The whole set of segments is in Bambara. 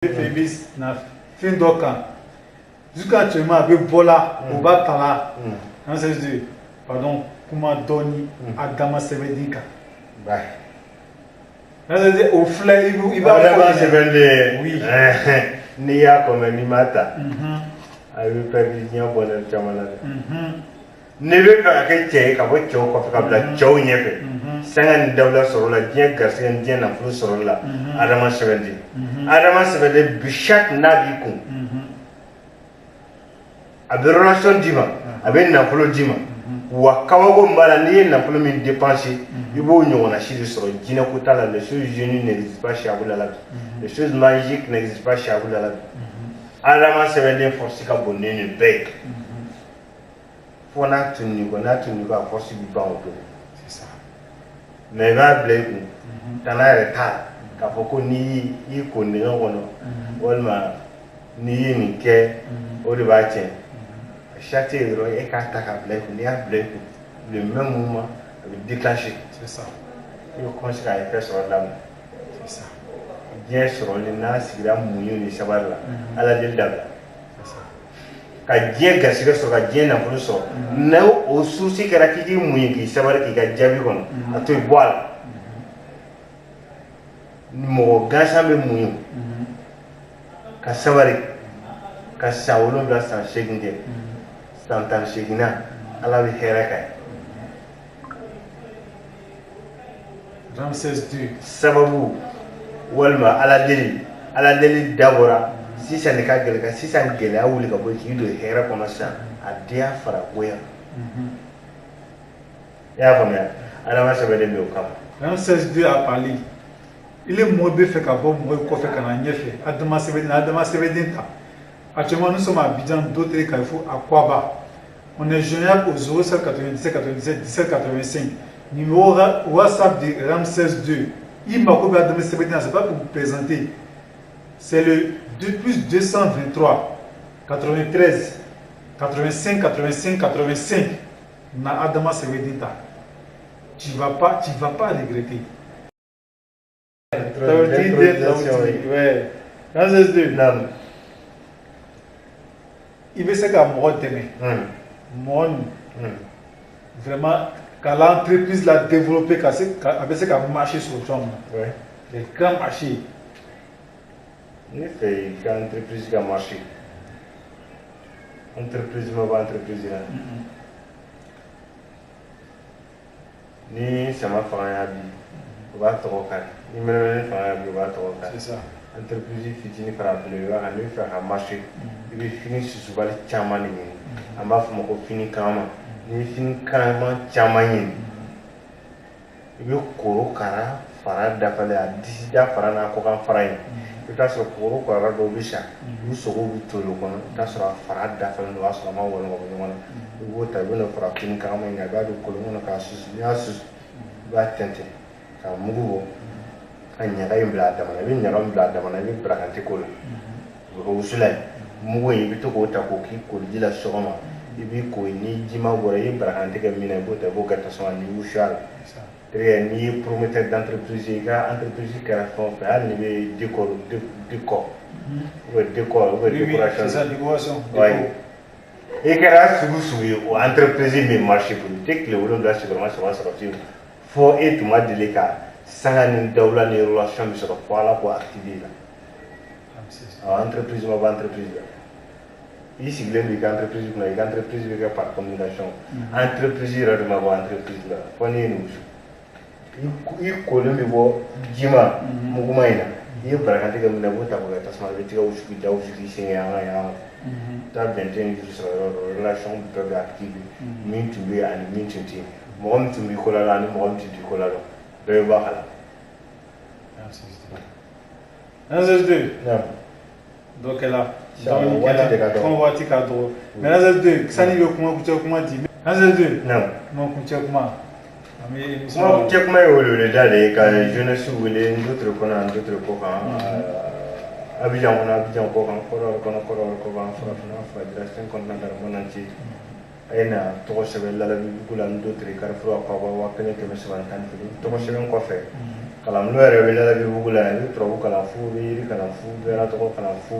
Fɛ i bɛ na fɛn dɔ kan jusqu'à actuellement a bɛ bɔ la o b'a ta la an pardon kuma dɔɔni Adama sɛbɛnden kan. O filɛ i b'a fɔ Adama sɛbɛnden. Oui. N'i y'a kɔmɛ n'i m'a ta, a bɛ perdre diɲɛ bonheur caman na dɛ. N'i bɛ fɛ ka kɛ cɛ ye ka bɔ cɛw kɔfɛ ka bila cɛw ɲɛfɛ, sanga ni dawula sɔrɔ la, diɲɛ garisɛgɛ ni diɲɛ nafolo sɔrɔ la, Adama sɛbɛnden. Adama sɛbɛnden bi chaque n'a b'i kun, a bɛ relation d'i ma, a bɛ nafolo d'i ma. Wa kabako min b'a la, n'i ye nafolo min dépenser, i b'o ɲɔgɔnna si de sɔrɔ. Jinɛ ko t'a la. Les choses génies n'existent pas chez Abou Lalabi, les choses magiques n'existent pas chez Abou Lalabi. Adama sɛbɛnden force ka bon ni nin bɛɛ ye, fo n'a tununi kɔ, n'a tununi kɔ, a force bi ban o don. C'est ça. Mais i b'a bila i kun, tana yɛrɛ t'a la k'a fɔ ko n'i y'i ko nɛgɛ kɔnɔ walima n'i ye nin kɛ, o de b'a tiɲɛ. Charte ye dɔrɔn e k'a ta k'a bila i kun. N'i y'a bila i kun, le même moment a bɛ déclencher. C'est ça. I bɛ commencer k'a effet sɔrɔ daminɛ. C'est ça. Diɲɛ sɔrɔli n'a sigira muɲu ni sabali la, ala deli dabila. C'est ça. Ka diɲɛ garisɛgɛ sɔrɔ, ka diɲɛ nafolo sɔrɔ, n'o o souci kɛra k'i k'i muɲu k'i sabali k'i ka jaabi kɔnɔ, a to i bɔ a la. Mɔgɔ gansan bɛ muɲu ka sabali ka san 7, san 8 kɛ, san 18na, ala bɛ hɛrɛ k'a ye. Ramsès II. Sababu walima ala deli, ala deli dabɔra sisan de ka gɛlɛ ka sisan gɛlɛya wuli ka bɔ k'i don hɛrɛ kɔnɔ sisan, a diya fara goya. I y'a faamuya? Adama sɛbɛnden bɛ o kama. Ramsès II a parlé. Il est mɔgɔ bɛ fɛ ka bɔ mɔgɔ kɔfɛ ka na ɲɛfɛ, Adama sɛbɛnden, Adama sɛbɛnden ta. Actuellement, nous sommes à Abidjan, d'autres Carrefour à Kouaba. On est joignable au 07 97 97 17 85. Numéro WhatsApp de Ramsès II. Il m'a coupé Adama sɛbɛnden, c'est pas pour vous présenter. C'est le 2 plus 223 93 85 85 85. Na Adama sɛbɛnden ta. Tu vas pas regretter. Ouais. Ramsès II. Naam. I bɛ se ka mɔgɔ dɛmɛ, mɔgɔ nin vraiment ka l'entreprise la développer, ka se ka a bɛ se ka marché sɔrɔ cogoya min na, les grands marchés. Ne fɛ i ka entreprise ka marché, entreprise ma bɔ entreprise la. Ni sama fanga y'a bi, o b'a tɔgɔ kari. Ni mɛnɛmɛnɛ fanga y'a bi, o b'a tɔgɔ kari. C'est ça. Entreprise fitinin fara belebeleba kan, n'i bɛ fɛ ka marché, i bɛ fini susubali caman de ɲini, an b'a fɔ o ma ko fini kanma. N'i ye fini kanma caman ɲini, i bɛ korokara fara dafalen, a disida fara n'a kɔkan fara in. I bɛ taa sɔrɔ korokara dɔw bɛ sa, u sogow bɛ toli o kɔnɔ. I bɛ taa sɔrɔ a fara dafalen don, o y'a sɔrɔ a ma wɔlɔ ka bɔ ɲɔgɔn na. I b'o ta, i bɛ n'o fara fini kanma in kan, i b'a don kolon kɔnɔ k'a susu. N'i y'a susu, i b'a tɛntɛn k'a mugu bɔ ka ɲaga in bila a dama na. I bɛ ɲaga min bila a dama na, i bɛ barakanti k'o la, o bɛ kɛ wusulan ye. Mugu in, i bɛ to k'o ta k'o k'i koliji la sɔgɔma, i b'i ko. Ni jima bɔra, i ye barakanti kɛ min na, i b'o ta, i b'o kɛ tasuma ni wusu a la. C'est-à-dire n'i ye promoteur d'entreprise ye, i ka entreprise kɛra fɛn o fɛn, hali n'i bɛ décor, décor ou bien décor ou bien décoration. C'est ça, décoration. Ouais. I kɛra sugu sugu ye, o entreprise min marché bolo, i tɛ tile 7 sigiyɔrɔma saba sɔrɔ fiyewu fo e tun ma deli ka sanga ni dawula ni relation min sɔrɔ, fo ala k'o activer la. Awɔ, entreprise ma bɔ entreprise la. I sigilen don i ka entreprise kunna, i ka entreprise bɛ kɛ par communication. Entreprise yɛrɛ de ma bɔ entreprise la fo n'i ye nin wusu. I kolen bɛ bɔ jima muguma in na, i ye barakante kɛ min na, i b'o ta k'o kɛ tasuma, i bɛ tigɛ wusu k'i da wusu k'i sen yan ka yan taa 21 jours sɔrɔ yɔrɔ dɔ, relation bɛɛ bɛ activer. Min tun bɛ yen ani min tun tɛ yen, mɔgɔ min tun b'i ko la ani mɔgɔ min tun t'i ko la dɔn, bɛɛ bɛ bɔ a kalama. Ramsès II. Naam. Dɔ kɛla. Inshallah, waati de ka dɔgɔ. Kuma waati ka dɔgɔ. Mais Ramsès II, sani bɛ kuma kuncɛ kuma di. Ramsès II. Naam. Kuma kuncɛ kuma. An bɛ émission. Kuma kuncɛ kuma ye weleweleda de ye ka jeunesse wele n dotere kɔnɔ ani dotere kɔ kan, Abidjan kɔnɔ, Abidjan kɔ kan, Kɔrɔwari kɔnɔ, Kɔrɔwari kɔ kan, Farafinna, Farafinna, cinq continents dans le monde entier. A ye na tɔgɔ sɛbɛn Lalabibugu la, n dotere Carrefour Akaba, 1311. Tɔgɔ sɛbɛn kɔfɛ, Kalanbulon yɛrɛ bɛ Lalabibugu la, i bɛ turabu kalan fu, i bɛ yiri kalan fu, i bɛ ala tɔgɔ kalan fu.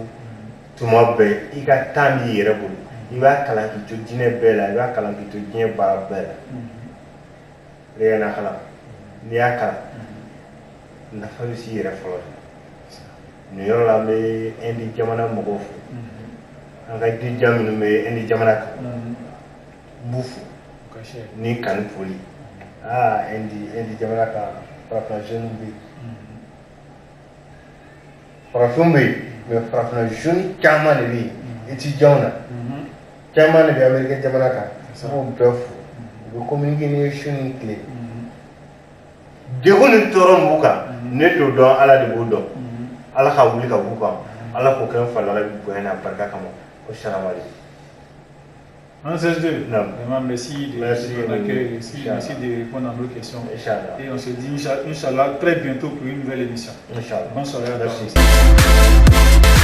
Tuma bɛɛ i ka temps b'i yɛrɛ bolo, i b'a kalan k'i to diinɛ bɛɛ la, i b'a kalan k'i to diɲɛ baara bɛɛ la. I ka kalan, n'i y'a kalan, nafa bɛ s'i yɛrɛ fɔlɔ de. Nin yɔrɔ la, an bɛ Indi jamana mɔgɔw fo, an ka jija minnu bɛ Indi jamana kan, n b'u fo ni kanu foli. Aa, Indi jamana kan, farafinna jeunes bɛ yen, farafinw bɛ yen, mais farafinna jeune caman de bɛ yen étudiants na, caman de bɛ Amérique jamana kan. N b'u bɛɛ fo, u bɛ communiquer ni ye su ni tile. Degun ni tɔɔrɔ min b'u kan, ne t'o dɔn, Ala de b'o dɔn. Ala ka wuli ka b'u kan, Ala k'o kɛ n fa la bonya n'a barika kama. Ko salamalekum. Un 16-2. Non. Vraiment, merci Merci, de ton accueil ici. Inch'Allah. Merci de répondre à nos questions. Inch'Allah. Et on se dit, Inch'Allah, très bientôt pour une nouvelle émission. Inch'Allah. Bonne soirée à toi. Merci.